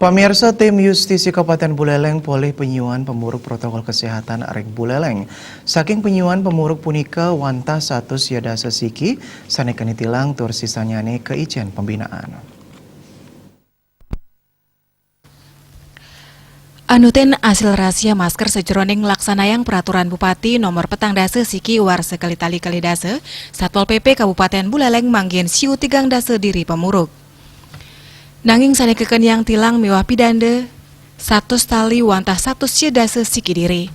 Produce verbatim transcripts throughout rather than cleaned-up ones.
Pamirsa, tim Yustisi Kabupaten Buleleng polih penyuan pemuruk protokol kesehatan ring Buleleng. Saking penyuan pemuruk punika wantah satus sia dasa siki sane keni tilang tur sisanyane kaicen pembinaan. Anutin asil rahasia masker sajeroning nglaksanayang peraturan Bupati nomor petang dasa siki warsa kali tali kali dasa, Satpol P P Kabupaten Buleleng manggihin siu tigang dasa diri pemuruk. Nanging sane kakeniang tilang miwah pidanda satus tali wantah satus sia dasa siki diri.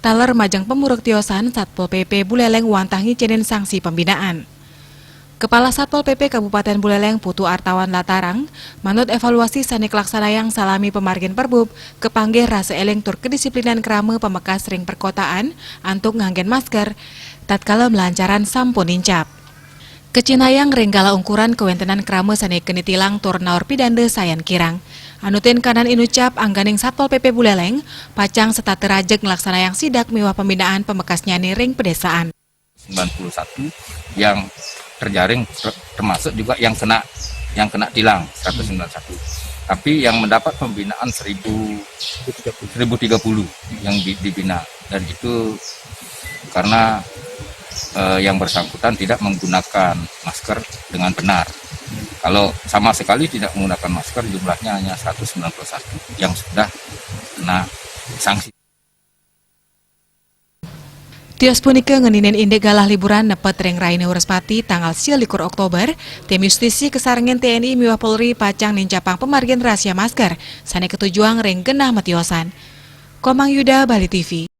Taler majeng pemuruk tiosan, Satpol P P Buleleng wantah ngicenin sanksi pembinaan. Kepala Satpol P P Kabupaten Buleleng Putu Artawan latarang, manut evaluasi sane kalaksanayang salami pamargin Perbub, kapanggih rasa eling tur kedisiplinan krama pamekas ring perkotaan antuk nganggen masker, tatkala malancaran sampun nincap. Kacinayang ring galah ungkuran kawentenan krama sane keni tilang tur naur pidanda sayan kirang. Anutin kanan inucap angganing Satpol P P Buleleng, pacang setata rajeg nglaksanayang sidak miwah pembinaan pamekasnyane ring pedesaan. Sembilan puluh satu yang terjaring, ter- termasuk juga yang kena yang kena tilang seratus sembilan puluh satu. Tapi yang mendapat pembinaan seribu, seribu tiga puluh yang di- dibina, dan itu karena eh, yang bersangkutan tidak menggunakan masker dengan benar. Kalau sama sekali tidak menggunakan masker, jumlahnya hanya seratus sembilan puluh satu yang sudah kena sanksi. Tios punika ngeninin indik galah liburan nepet ring raine Wrespati tanggal sia likur Oktober, tim Yustisi kasarengin T N I miwah Polri pacang nincapang pamargin rahasia masker sane katujuang ring genah matiosan. Komang Yuda, Bali T V.